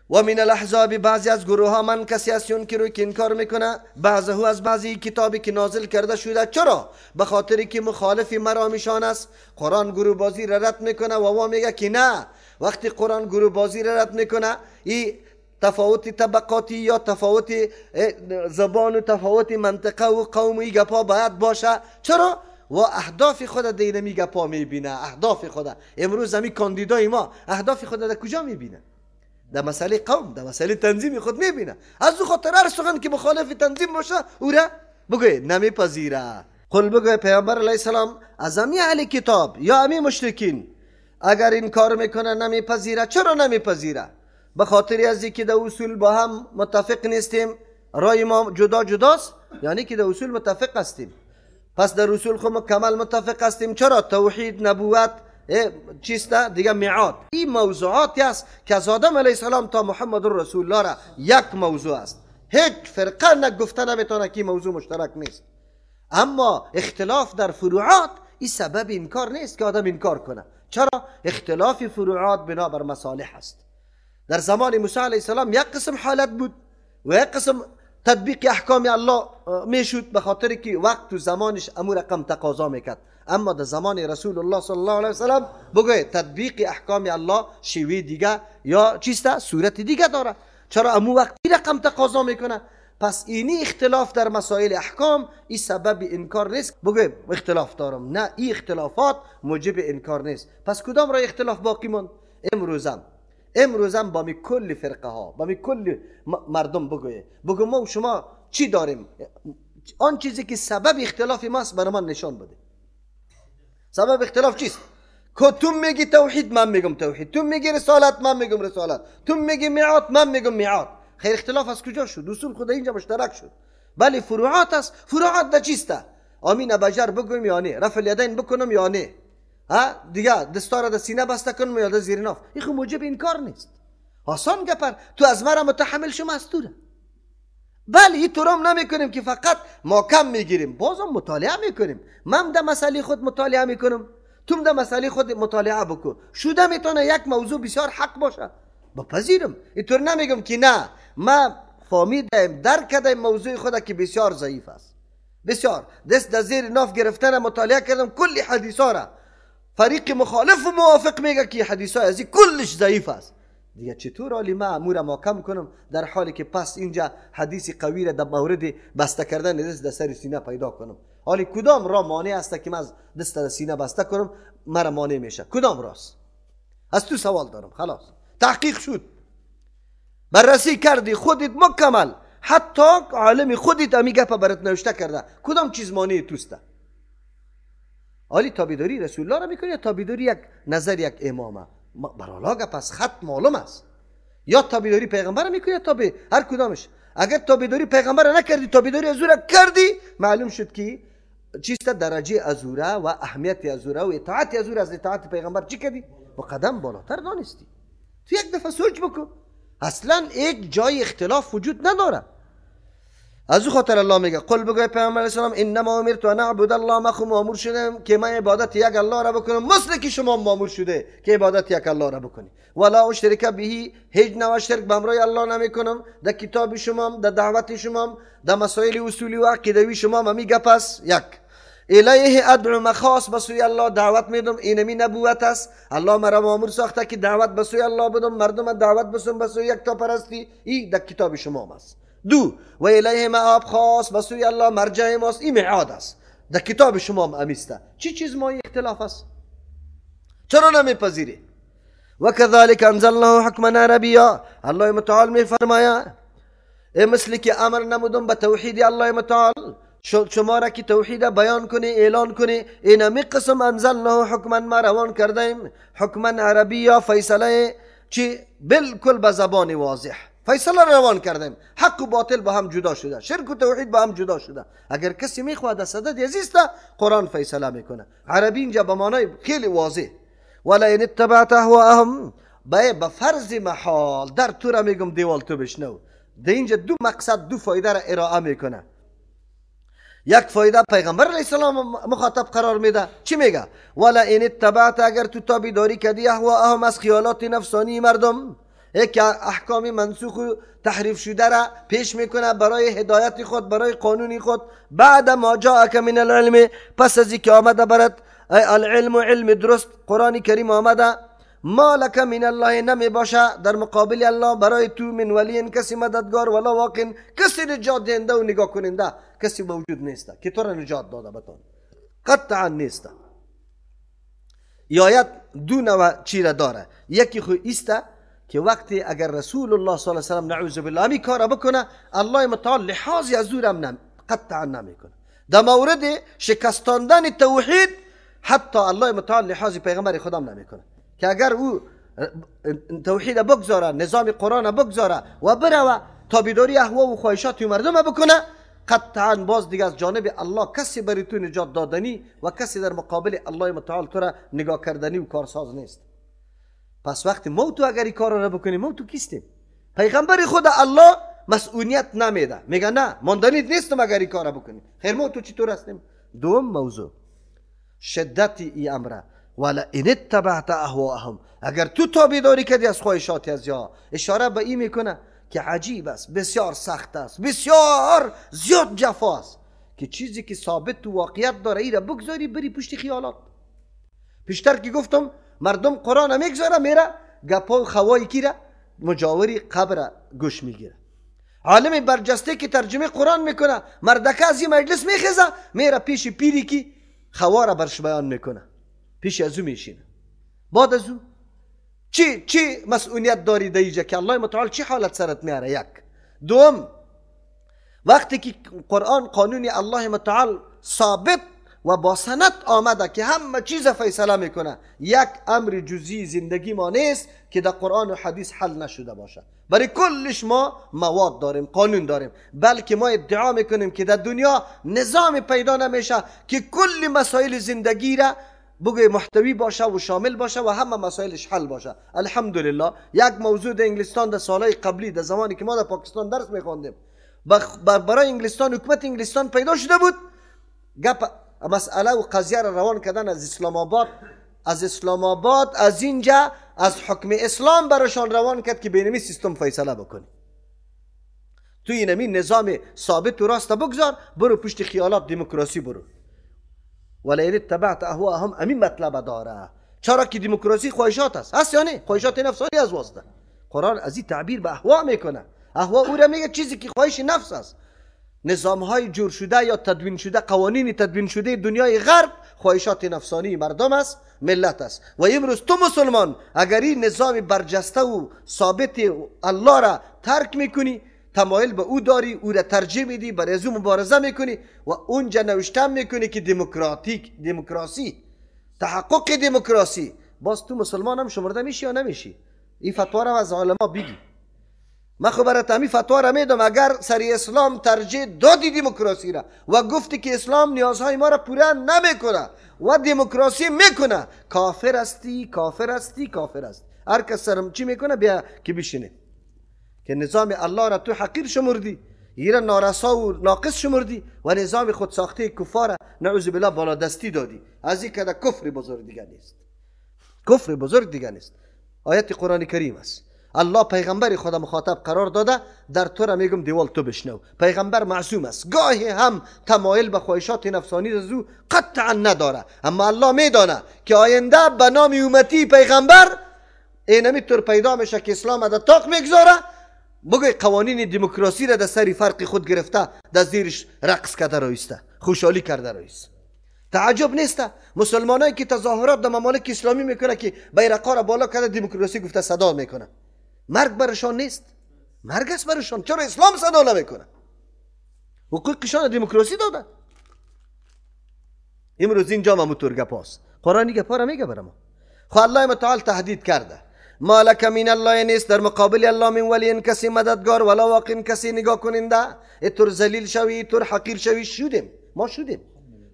و من الاحزاب بعضی از گروه ها من کسی است که که انکار میکنه بعضه از بعضی کتابی که نازل کرده شده. چرا؟ به خاطر که مخالف مرامشان است. قرآن گروه بازی را رد میکنه و وا میگه که نه، وقتی قرآن گروه بازی را رد میکنه ای تفاوت طبقاتی یا تفاوت زبان و تفاوت منطقه و قوم ای گپا باید باشه. چرا؟ و اهداف خود دینمی گپا میبینه. اهداف خود امروز همی کاندیدای ما اهداف خود در کجا میبینه؟ در مسئله قوم، در مسئله تنظیم خود میبینه. از او خاطر هر سخن که مخالف تنظیم باشه او را بگوی نمیپذیره. قل بگوی پیامبر علیه السلام از امی اهل کتاب یا امی مشرکین اگر این کار میکنه نمیپذیره. چرا نمیپذیره؟ به خاطر از اینکه در اصول با هم متفق نیستیم، رای ما جدا جداست، یعنی که در اصول متفق هستیم. پس در اصول خود مکمل متفق هستیم. چرا؟ توحید، نبوت، چیست دیگه، میعاد. این موضوعاتی است که از آدم علیه السلام تا محمد رسول الله را یک موضوع است. هیچ فرقه نگفته نمیتونه که موضوع مشترک نیست. اما اختلاف در فروعات این سبب انکار نیست که آدم انکار کنه. چرا؟ اختلاف فروعات بنابر مصالح است. در زمان موسی علیه السلام یک قسم حالت بود و یک قسم تطبیق احکام الله میشد به خاطر که وقت و زمانش امور رقم تقاضا میکرد. اما در زمان رسول الله صلی الله علیه وسلم بگوی تطبیق احکام الله شیوه دیگه یا چیست، صورت دیگه داره. چرا؟ امو وقت رقم تقاضا میکنه. پس اینی اختلاف در مسائل احکام این سبب انکار نیست. بگوی اختلاف دارم، نه، این اختلافات موجب انکار نیست. پس کدام را اختلاف باقی ماند؟ امروزم با می کل فرقه ها، با می کل مردم بگوی، بگو ما و شما چی داریم؟ آن چیزی که سبب اختلاف ماست برای من نشان بده. سبب اختلاف چیست؟ که تو میگی توحید، من میگم توحید، تو میگی رسالت، من میگم رسالت، تو میگی میعاد، من میگم میعاد. خیر اختلاف از کجا شد؟ اصول خود اینجا مشترک شد، بله فروعات است. فروعات در چیست؟ آمین بجر بگویم یا نه، رفع الیدین بکنم یا نه، ها دیگه دستار در سینه بسته کنم یا در زیر ناف. این خو موجب انکار نیست. آسان گپر تو از مرا متحمل شما از توره. بله این طورم نمیکنیم که فقط ما کم میگیریم، بازم مطالعه میکنیم. من در مسئله خود مطالعه میکنم، تو در مسئله خود مطالعه بکن. شده میتونه یک موضوع بسیار حق باشه بپذیرم. اینطور نمیگم که نه ما فهمیدیم درک کردیم موضوع خود که بسیار ضعیف است، بسیار دست در زیر ناف گرفتن مطالعه کردم کلی حدیثا را، فریق مخالف و موافق میگه که حدیث های ازی کلش ضعیف است. دیگه چطور عالی ما امور ما کم کنم در حالی که پس اینجا حدیث قوی را در مورد بسته کردن دست در سر سینه پیدا کنم؟ حالی کدام را مانع است که من از دست در سینه بسته کنم مرا مانع میشه؟ کدام راست؟ از تو سوال دارم. خلاص تحقیق شد، بررسی کردی خودت مکمل، حتی عالم خودت امی گپ برات نوشته کرده، کدام چیز مانع توسته؟ حالی تابعداری رسول الله را میکنی یا تابعداری یک نظر یک امامه؟ برالا پس خط معلوم است. یا تابعداری پیغمبر میکنی یا تابع هر کدامش. اگر تابعداری پیغمبر نکردی، تابعداری از او را کردی، معلوم شد که چیست درجه از او را و اهمیت از او را و اطاعت از او را از اطاعت پیغمبر چی کردی؟ با قدم بالاتر دانستی. تو یک دفعه سوچ بکن، اصلا یک جای اختلاف وجود نداره. از او خاطر الله میگه قل بگوی پیامبر علیه السلام انما امرت ان اعبد الله، من خو مامور شدم که من عبادت یک الله را بکنم، مثل که شما مامور شده که عبادت یک الله را بکنی. ولا اشرک به، هیچ نوع شرک به همراه الله نمیکنم. در کتاب شما، در دعوت شما، در مسائل اصولی و عقیدوی شما همی گپ است. یک الیه ادعو، من خاص به سوی الله دعوت میدم، اینمی نبوت است. الله مرا مامور ساخته که دعوت به سوی الله بدم، مردم دعوت بسم به سوی یکتاپرستی، این در کتاب شما است. دو و الیه مآب، خاص به سوی الله مرجع ماست، این میعاد است. در کتاب شما هم امیسته. چی چیز ما اختلاف است؟ چرا نمیپذیری؟ و کذالک انزلناه حکما عربیا، الله متعال میفرماید مثل که امر نمودم به توحید الله متعال شما را که توحید بیان کنی اعلان کنی، اینمی قسم انزلناه حکما، ما روان کردیم حکما عربیا، فیصله چی بالکل به زبان واضح فیصله روان کردیم. حق و باطل با هم جدا شده، شرک و توحید با هم جدا شده. اگر کسی میخواد از صدد عزیز قرآن فیصله میکنه. عربی اینجا به معنای خیلی واضح. ولئن اتبعت اهواهم، به فرض محال در تو را میگم دیوال تو بشنو. در اینجا دو مقصد دو فایده را ارائه میکنه. یک فایده پیغمبر علیه السلام مخاطب قرار میده. چی میگه؟ ولئن اتبعت، اگر تو تابعداری کردی اهواهم، از خیالات نفسانی مردم، یک احکام منسوخ و تحریف شده را پیش میکنه برای هدایت خود، برای قانون خود. بعد ما جاءک من العلم، پس از اینکه آمده برات العلم، علم درست قرآن کریم آمده. ما لک من الله، نمی باشه در مقابل الله برای تو من ولی، کسی مددگار، ولا واقع، کسی نجات دهنده و نگاه کننده کسی موجود نیست که تو را نجات داده بتان، قطعا نیست. آیت دو نوع چی را داره. یکی خو ایست که وقتی اگر رسول الله صلی الله علیه و سلم نعوذ بالله همی کار بکنه، الله متعال لحاظی از دورم قطعا نمیکنه. در مورد شکستاندن توحید حتی الله متعال لحاظی پیغمبر خودم نمیکنه که اگر او توحید بگذاره، نظام قرآن بگذاره و بروه تابعداری اهوا و خواهشات مردم بکنه، قطعا باز دیگه از جانب الله کسی برای تو نجات دادنی و کسی در مقابل الله متعال تو را نگاه کردنی و کارساز نیست. پس وقتی ما تو اگر این کار را بکنیم، ما تو کیستیم؟ پیغمبر خود الله مسئولیت نمیده، میگه نه ماندنی نیستم اگر این کار را بکنیم. خیر ما تو چطور هستیم؟ دوم موضوع شدت ای امره، ولئن اتبعت اهواهم، اگر تو تابعداری کردی از خواهشات از یا، اشاره به این میکنه که عجیب است، بسیار سخت است، بسیار زیاد جفا است که چیزی که ثابت تو واقعیت داره ای را بگذاری بری پشت خیالات. پیشتر که گفتم مردم قرآن میگذاره میره گپا و خوای کی را مجاوری قبر گوش میگیره. عالم برجسته که ترجمه قرآن میکنه، مردکه از این مجلس میخیزه میره پیش پیری که خوا را برش بیان میکنه، پیش از او میشینه. بعد از او چی مسئولیت داری در اینجا که الله متعال چی حالت سرت میاره؟ یک. دوم، وقتی که قرآن قانون الله متعال ثابت و با سند آمده که همه چیز فیصله میکنه، یک امر جزئی زندگی ما نیست که در قرآن و حدیث حل نشده باشه. برای کلش ما مواد داریم، قانون داریم، بلکه ما ادعا میکنیم که در دنیا نظام پیدا نمیشه که کل مسائل زندگی را بگوی محتوی باشه و شامل باشه و همه مسائلش حل باشه. الحمدلله یک موضوع در انگلستان در سالهای قبلی، در زمانی که ما در پاکستان درس میخواندیم، برای انگلستان حکومت انگلستان پیدا شده بود، گپ مسئله و قضیه را روان کردن از اسلام آباد، از اسلام آباد از اینجا از حکم اسلام براشان روان کرد که بینمی سیستم فیصله بکنی. تو اینمی نظام ثابت و راست بگذار، برو پشت خیالات دموکراسی برو. ولئن اتبعت اهواهم، امین مطلب داره. چرا که دموکراسی خواهشات است، هست یا نه؟ خواهشات نفسانی از واسطه. قرآن از این تعبیر به اهوا میکنه. اهوا او را میگه چیزی که خواهش نفس است. نظام های جور شده یا تدوین شده، قوانین تدوین شده دنیای غرب خواهشات نفسانی مردم است، ملت است. و امروز تو مسلمان اگر این نظام برجسته و ثابت الله را ترک میکنی، تمایل به او داری، او را ترجیح میدی، برای از او مبارزه میکنی و اونجا نوشتم میکنی که دموکراتیک، دموکراسی، تحقق دموکراسی، باز تو مسلمان هم شمرده میشی یا نمیشی؟ این فتوا را از علما بگی. من خب برات همین فتوا را میدم، اگر سری اسلام ترجیح دادی دموکراسی را و گفتی که اسلام نیازهای ما را پوره نمیکنه و دموکراسی میکنه، کافر هستی، کافر هستی، کافر هستی. هر کس سرم چی میکنه بیا که بشینه که نظام الله را تو حقیر شمردی، ایرا نارسا و ناقص شمردی و نظام خود ساخته کفار نعوذ بالله بالادستی دادی. از این که کفر بزرگ دیگه نیست، کفر بزرگ دیگه نیست. آیت قرآن کریم است. الله پیغمبر خدا مخاطب قرار داده، در تو را میگم دیوال تو بشنو. پیغمبر معصوم است، گاهی هم تمایل به خواهشات نفسانی از او قطعا نداره، اما الله میدانه که آینده به نام امتی پیغمبر اینمی طور پیدا میشه که اسلام در طاق میگذاره، بگوی قوانین دموکراسی را در سری فرق خود گرفته، در زیرش رقص کرده رایسته، خوشحالی کرده رایسته. تعجب نیست مسلمانایی که تظاهرات در ممالک اسلامی میکنه که بیرقا را بالا کرده دموکراسی گفته صدا میکنه، مرگ برشان نیست، مرگ است برشان. چرا اسلام صدا نمیکنه؟ حقوقشان دموکراسی داده. امروز اینجا همونطور گپ است. قرآن گپ را میگه برای ما. خو الله متعال تهدید کرده، ما لک من الله نیست در مقابل الله من ولی کسی مددگار ولا واقع کسی نگاه کننده. اتور ذلیل شوی، اتور حقیر شوی. شدیم ما، شدیم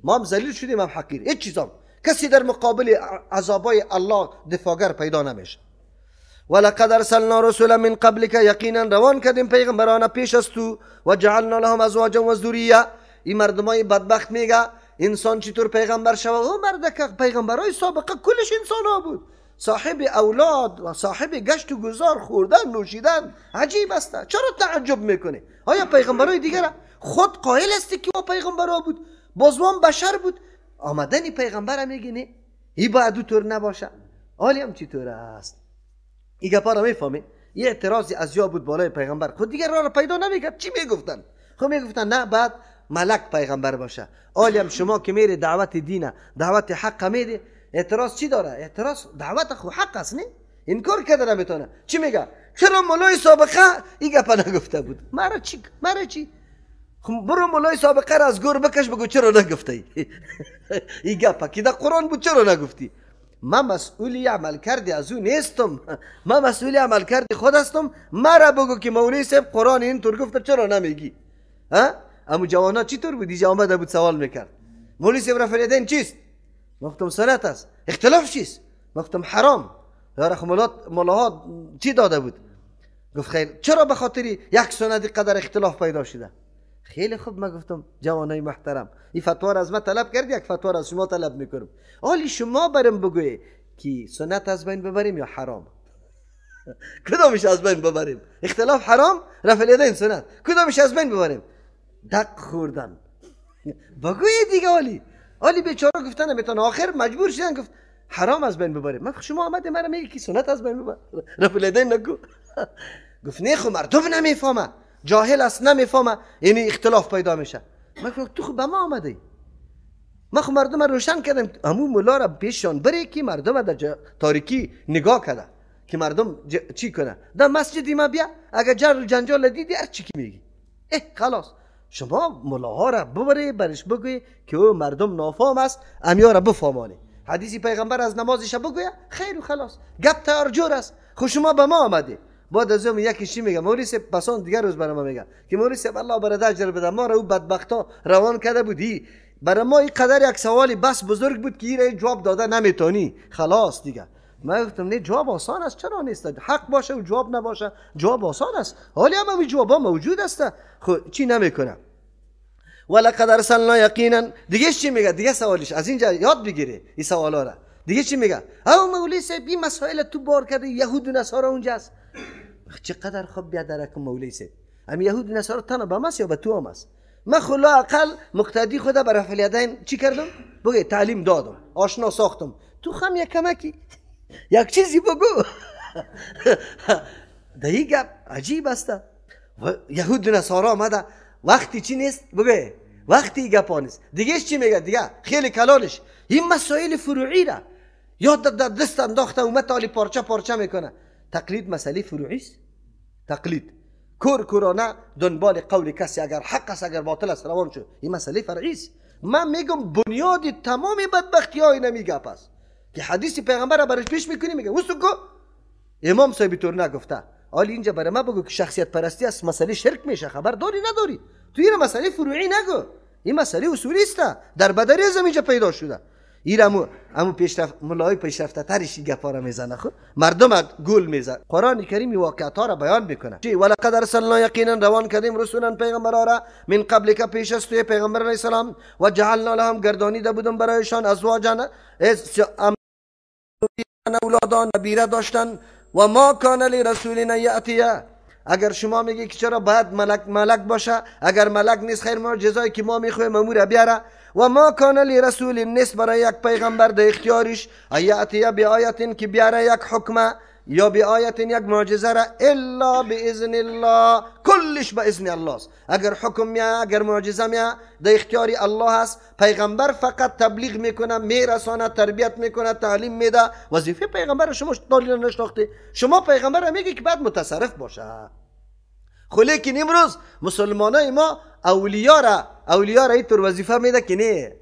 ما هم ذلیل شدیم هم حقیر، هیچ چیزام کسی در مقابل عذابای الله دفاعگر پیدا نمیشه. ولقد ارسلنا رسولا من قبلك، یقینا روان کردیم پیغمبران پیش از تو، و جعلنا لهم ازواجا و ذریه. این مردمای بدبخت میگه انسان چطور پیغمبر شوه؟ او مرد که پیغمبرای سابقه کلش انسان ها بود، صاحب اولاد و صاحب گشت و گذار، خوردن نوشیدن، عجیب است. چرا تعجب میکنه؟ آیا پیغمبرای دیگر خود قائل است که او پیغمبرا بود، بازوان بشر بود، آمدن پیغمبر میگه نه ای باید دو طور نباشه. حالی هم چطور است؟ این گپا را میفهمی؟ یه اعتراضی از یا بود بالای پیغمبر، خود دیگر را پیدا نمیکرد. چی میگفتن؟ خب میگفتن نه بعد ملک پیغمبر باشه. حالی هم شما که میری دعوت دینه، دعوت حق میری، اعتراض چی داره؟ اعتراض دعوت خو حق است، نه انکار کرده نمیتونه. چی میگه؟ چرا مولای سابقه این گپا نگفته بود؟ مرا چی؟ مرا چی؟ خب برو مولای سابقه را از گور بکش بگو چرا نگفتی؟ این گپا که در قرآن بود چرا نگفتی؟ من مسئولی عمل کردی از او نیستم، من مسئولی عمل کردی خود هستم. مرا بگو که مولوی صاحب قرآن اینطور گفته چرا نمیگی؟ ها؟ امو جوانا چطور بود؟ اینجا آمده بود سوال میکرد مولوی صاحب رفع الیدین چیست؟ گفتم سنت است. اختلاف چیست؟ گفتم حرام. یار خو ملاها چی داده بود؟ گفت خیر چرا به خاطر یک سنت قدر اختلاف پیدا شده؟ خیلی خوب، من گفتم جوانای محترم این فتوا را از من طلب کردی، یک فتوا را از شما طلب میکنم. حالی شما برم بگوی که سنت از بین ببریم یا حرام؟ کدامش از بین ببریم؟ اختلاف حرام، رفع الیدین سنت، کدامش از بین ببریم؟ دق خوردن. بگوی دیگه. حالی بیچاره گفتن نمیتونه، آخر مجبور شدن گفت حرام از بین ببریم. من شما آمده مرا میگی که سنت از بین ببر، رفع الیدین نگو. گفت نه خو مردم نمیفهمه، جاهل است نمیفهمه، یعنی اختلاف پیدا میشه. من گفتم تو خو به ما آمده، من خو مردم روشن کردم. همون مولا را پیششان بری که مردم در تاریکی نگاه کرده که مردم چی کنه. در مسجدی ما بیا اگر جر و جنجال دیدی هر چی که میگی اه خلاص. شما ملاها را ببری برش بگوی که او مردم نافهم است، امیا را بفهمانی. حدیثی پیغمبر از نمازش بگوی خیر و خلاص، گپ تیار جور است. خو شما به ما آمده. بعد از اون یکی چی میگه؟ مولوی صاحب پسان دیگر روز برای ما میگه که مولوی صاحب الله برات اجر بده، ما را او بدبختا روان کرده بودی، برای ما این قدر یک سوالی بس بزرگ بود که این جواب داده نمیتونی، خلاص دیگه. من گفتم نه جواب آسان است، چرا نیست؟ حق باشه و جواب نباشه جواب آسان است. حالی هم این جوابا موجود است، خب چی نمیکنه؟ ولقد ارسلنا یقینا. دیگه چی میگه؟ دیگه سوالش از اینجا یاد بگیره این سوالا را. دیگه چی میگه؟ او مولوی صاحب این مسائل تو بار کرده، یهود و نصارا اونجاست. چقدر خوب بیا درک مولوی صاحب، هم یهود و نصارا تنها به ماست یا به تو هم است؟ من خلا اقل مقتدی خدا بر رفع الیدین چی کردم؟ بگه تعلیم دادم، آشنا ساختم، تو خم یک کمکی یک چیزی بگو. ده این گپ عجیب است. یهود و نصارا آمده وقتی چی نیست؟ بگه وقتی گپ نیست. دیگه چی میگه؟ دیگه خیلی کلانش این مسائل فروعی را یاد در دست انداخته اومد تالی پارچه پارچه میکنه. تقلید مسئله فروعی است. تقلید کور کورانه دنبال قول کسی اگر حق است اگر باطل است روان شد، این مسئله فرعی است. من میگم بنیاد تمام بدبختی های نمی گپ است که حدیث پیغمبر را برش پیش میکنی میگه وسو کو امام صاحب طور نگفته. حالی اینجا برای ما بگو که شخصیت پرستی است، مسئله شرک میشه، خبر داری نداری؟ تو این مسئله فروعی نگو، این مسئله اصولی است، در بدریزم اینجا پیدا شده. این امو پیشرفت ملای پیشرفته ترش این گپا را میزنه، خب مردم گول میزنه. قرآن کریم واقعیت ها را بیان میکنه. ولقد ارسلنا یقینا روان کردیم رسولا پیغمبرا را من قبل که پیش از توی پیغمبر علیه السلام، و جعلنا لهم گردانیده بودم برایشان ازواجا اولادان نبیره داشتن. و ما کان لرسول ان یأتی. اگر شما میگی که چرا باید ملک باشه، اگر ملک نیست خیر ما جزایی که ما میخوایم امور بیاره. و ما کان لرسول نیست برای یک پیغمبر در اختیارش یأتی بآیت که بیاره یک حکمه یا بآیت یک معجزه را الا باذن الله، کلش به اذن الله است. اگر حکم میاد اگر معجزه میاد در اختیار الله است. پیغمبر فقط تبلیغ میکنه، میرسانه، تربیت میکنه، تعلیم میده. وظیفه پیغمبر شما دلیل نشناخته. شما پیغمبر میگی که بعد متصرف باشه. خو لیکن امروز مسلمانای ما اولیا را اینطور وظیفه میده که نه،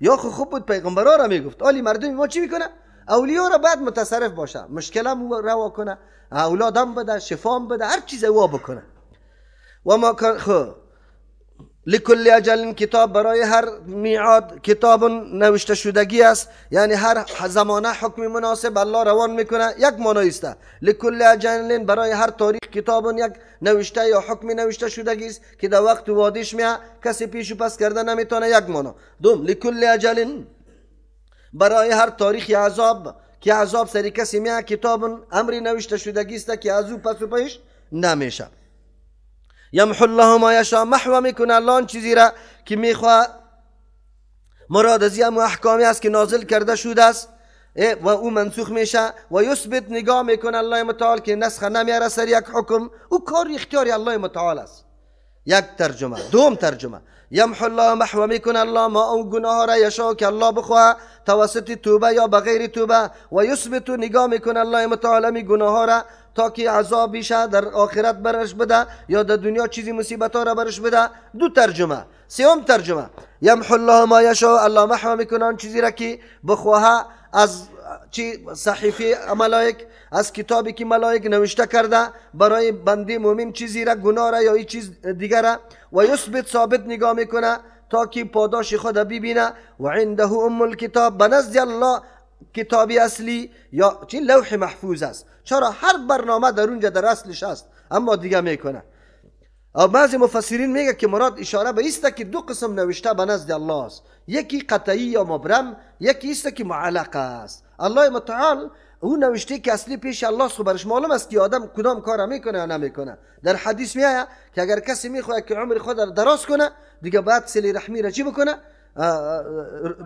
یا خو خوب بود پیغمبرا را میگفت. حالی مردم ما چی میکنه؟ اولیا را باید متصرف باشه، مشکلم روا کنه، اولادم بده، شفام بده، هر چیز او بکنه. و ما کان خو لکل اجل کتاب، برای هر میعاد کتاب نوشته شدگی است، یعنی هر زمانه حکم مناسب الله روان میکنه. یک معنی است لکل اجل، برای هر تاریخ کتاب یک نوشته یا حکم نوشته شدگی است که در وقت وادش میاد کسی پیش و پس کرده نمیتونه. یک معنی. دوم لکل اجل، برای هر تاریخ عذاب که عذاب سری کسی میاد کتاب امری نوشته شدگی است که از او پس و پیش نمیشه. یمحو الله ما یشاء، محو میکنه الله آن چیزی را که میخواه. مراد از این احکامی است که نازل کرده شده است و او منسوخ میشه. و یثبت، نگاه میکنه الله متعال که نسخ نمیاره سر یک حکم، او کار اختیاری الله متعال است. یک ترجمه. دوم ترجمه یمحو الله، محو میکنه الله ما او گناه را یشاء که الله بخواه توسط توبه یا بغیر توبه. و یثبت، نگاه میکنه الله متعال می گناه را تا که عذاب بشه در آخرت برش بده یا در دنیا چیزی مصیبت ها را برش بده. دو ترجمه. سوم ترجمه یمحو الله ما یشاء، الله محو میکنه آن چیزی را که بخواه از چی صحیفه ملائک، از کتابی که ملائک نوشته کرده برای بنده مؤمن چیزی را، گناه را یا ای چیز دیگر را. و یثبت، ثابت نگاه میکنه تا که پاداش خود ببینه. و عنده ام الکتاب، به نزد الله کتابی اصلی یا چی لوح محفوظ است. چرا هر برنامه در اونجا در اصلش است، اما دیگه میکنه. بعضی مفسرین میگه که مراد اشاره به است که دو قسم نوشته به نزد الله است، یکی قطعی یا مبرم، یکی است که معلق است. الله متعال او نوشته که اصلی پیش الله است، برش معلوم است که آدم کدام کار میکنه یا نمیکنه. در حدیث میآید که اگر کسی میخواد که عمر خود را دراز کنه دیگه باید صله رحمی را چی بکنه،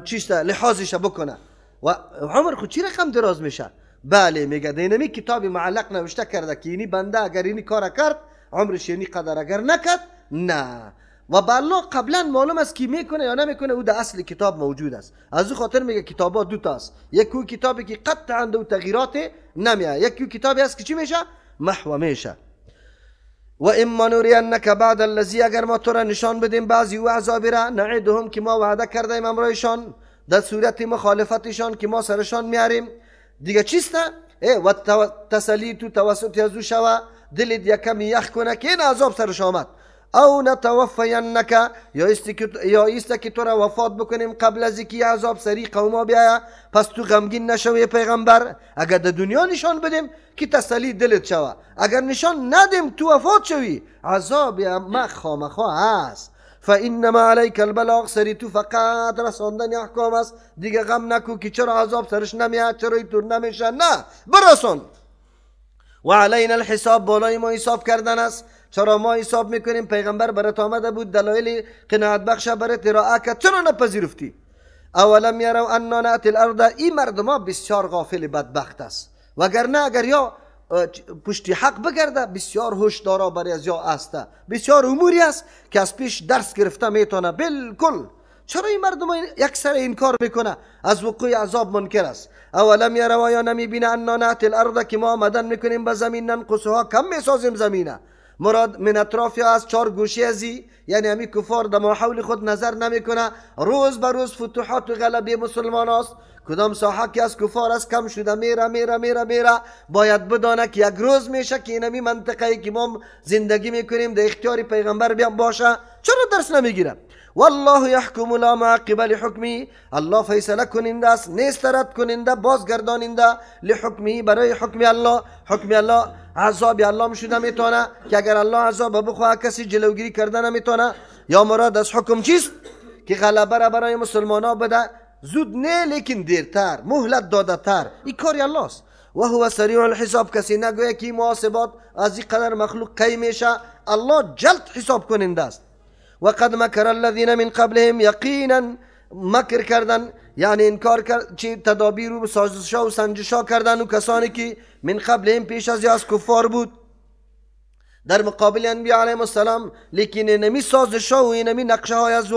چیست لحاظش بکنه و عمر خود چی رقم دراز میشه. بله میگه دینمی کتاب معلق نوشته کرده که اینی بنده اگر اینی کار کرد عمرش اینی قدر، اگر نکرد نه. و به الله قبلا معلوم است که میکنه یا نمیکنه، او در اصل کتاب موجود است. از او خاطر میگه کتابا دو تاست، یکی کتابی که قطعا دو تغییرات نمیاد، یکی کتابی است که چی میشه، محو میشه. و اما نرینک بعد الذی، اگر ما تو را نشان بدیم بعضی او عذابی را، نعدهم که ما وعده کردیم امرایشان در صورت مخالفتشان که ما سرشان میاریم. دیگه چیست؟ و تسلی تو توسط از او شوه، دلت یکم یخ کنه که این عذاب سرش آمد. او نتوفینک، یا ایست که تو را وفات بکنیم قبل از اینکه عذاب سری قوما بیاید، پس تو غمگین نشوی پیغمبر. اگر در دنیا نشان بدیم که تسلی دلت شوه، اگر نشان ندیم تو وفات شوی، عذاب ما خامخا هست. فانما علیک البلاغ، سری تو فقط رساندن احکام است، دیگه غم نکو که چرا عذاب سرش نمیاد، چرا اینطور نمیشه، نه برسان. و علینا الحساب، بالای ما حساب کردن است. چرا ما حساب میکنیم؟ پیغمبر برات آمده بود دلایل قناعت بخش برات ارائه کرد، چرا نپذیرفتی؟ اولم یروا انا نأتی الارض، این مردما بسیار غافل بدبخت است، وگرنه اگر یا پشت حق بگرده بسیار هوشدارا برای از یا است، بسیار اموری است که از پیش درس گرفته میتونه بالکل. چرا این مردم یک سر انکار میکنه، از وقوع عذاب منکر است؟ اولم یروا، یا نمیبینه انا نأتی الارض، که ما آمدن میکنیم به زمین، ننقصها، کم میسازیم زمینه. مراد من اطرافها از چهار گوشه ازی، یعنی همی کفار در ماحول خود نظر نمیکنه، روز به روز فتوحات و غلبه مسلمان است. کدام ساحه که از کفار است کم شده میره میره میره میره. باید بدانه که یک روز میشه که اینمی منطقه که ما زندگی میکنیم در اختیار پیغمبر بیام باشه. چرا درس نمیگیره؟ والله یحکم لا معقب لحکمی، الله فیصله کننده است، نیست رد کننده، بازگرداننده لحکمی، برای حکم الله. حکم الله عذاب الله شده میتونه که اگر الله عذاب بخواه کسی جلوگیری کرده نمیتونه. یا مراد از حکم چیست؟ که غلبه را برای مسلمان ها بده، زود نه لیکن دیرتر، مهلت داده تر. این کاری الله است. و هو سریع الحساب، کسی نگوید که محاسبات از این قدر مخلوق کی میشه، الله جلد حساب کننده است. و قد مکر الذین من قبلهم، یقینا مکر کردن یعنی انکار کرد، چی تدابیر و سازشا و سنجشا کردن و کسانی که من قبلهم پیش از از کفار بود در مقابل انبیاء علیهم السلام، لیکن اینمی سازشا و اینمی نقشه های از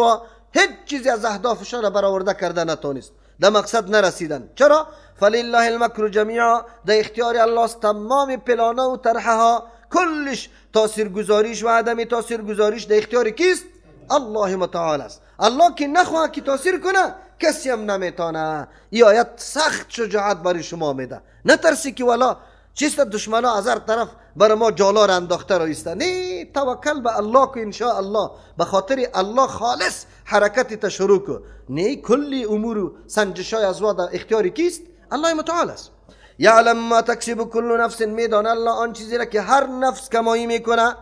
هیچ چیزی از اهدافشان را برآورده کرده نتونست، در مقصد نرسیدن. چرا؟ فلله المکر جمیعا، در اختیار الله است تمام پلانا و طرحه ها، کلش تاثیرگذاریش و عدم تاثیرگذاریش در اختیار کیست؟ الله متعال است. الله که نخواه که تاثیر کنه کسی هم نمیتونه. این آیت سخت شجاعت برای شما میده، نترسی که والا چیست دشمنا از هر طرف بر ما جالا را انداخته را ایسته. نه، توکل به الله که انشاء الله به خاطر الله خالص حرکت تشروع کو. نه، کلی امور و سنجشای از در اختیار کیست؟ الله متعال است. یعلم ما تکسب کل نفس، میدانه الله آن چیزی را که هر نفس کمایی میکنه.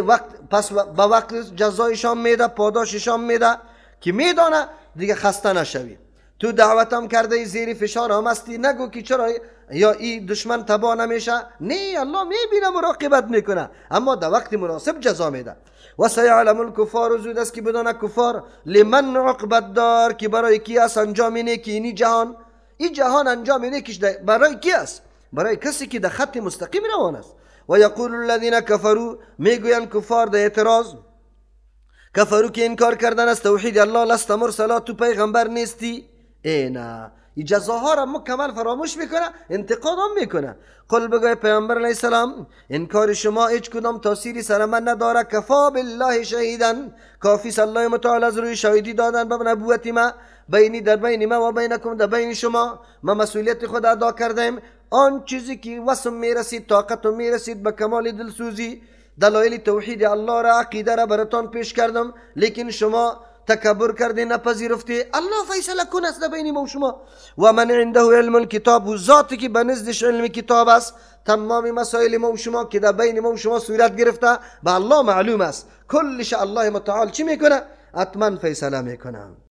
وقت پس به وقت جزایشان میده، پاداششان میده که میدانه دیگه خسته نشوی. تو دعوتم کرده، زیر فشار هم هستی، نگو که چرا یا ای دشمن تباه نمیشه. نه، الله میبینه، مراقبت میکنه، اما در وقت مناسب جزا میده. و سیعلم الکفار، زود است که بدانه کفار، لمن عقبت دار، که برای کی است انجام نیکی اینی جهان. این جهان انجام نیکیش برای کی است؟ برای کسی که در خط مستقیم روان است. و یقول الذین کفروا، میگویند کفار در اعتراض، کفرو که انکار کردن از توحید الله، لست مرسلا، تو پیغمبر نیستی. ای نه، این جزاها را مکمل فراموش میکنه، انتقاد هم میکنه. قل، بگوی پیامبر علیه السلام، انکار شما هیچ کدام تاثیری سر من نداره. کفا بالله شهیدا، کافی است الله متعال از روی شاهدی دادن به نبوت ما، بینی در بین ما و بینکم در بین شما. ما مسئولیت خود ادا کردیم. آن چیزی که وسم میرسید، طاقت میرسید، به کمال دلسوزی دلایل توحید الله را، عقیده را براتان پیش کردم، لیکن شما تکبر کردی، نپذیرفتی. الله فیصله کن است بین ما و شما. و من عنده علم الکتاب، و ذاتی که به نزدش علم کتاب است، تمام مسائل ما و شما که در بین ما و شما صورت گرفته به الله معلوم است. کلش الله متعال چی میکنه؟ حتما فیصله میکنه.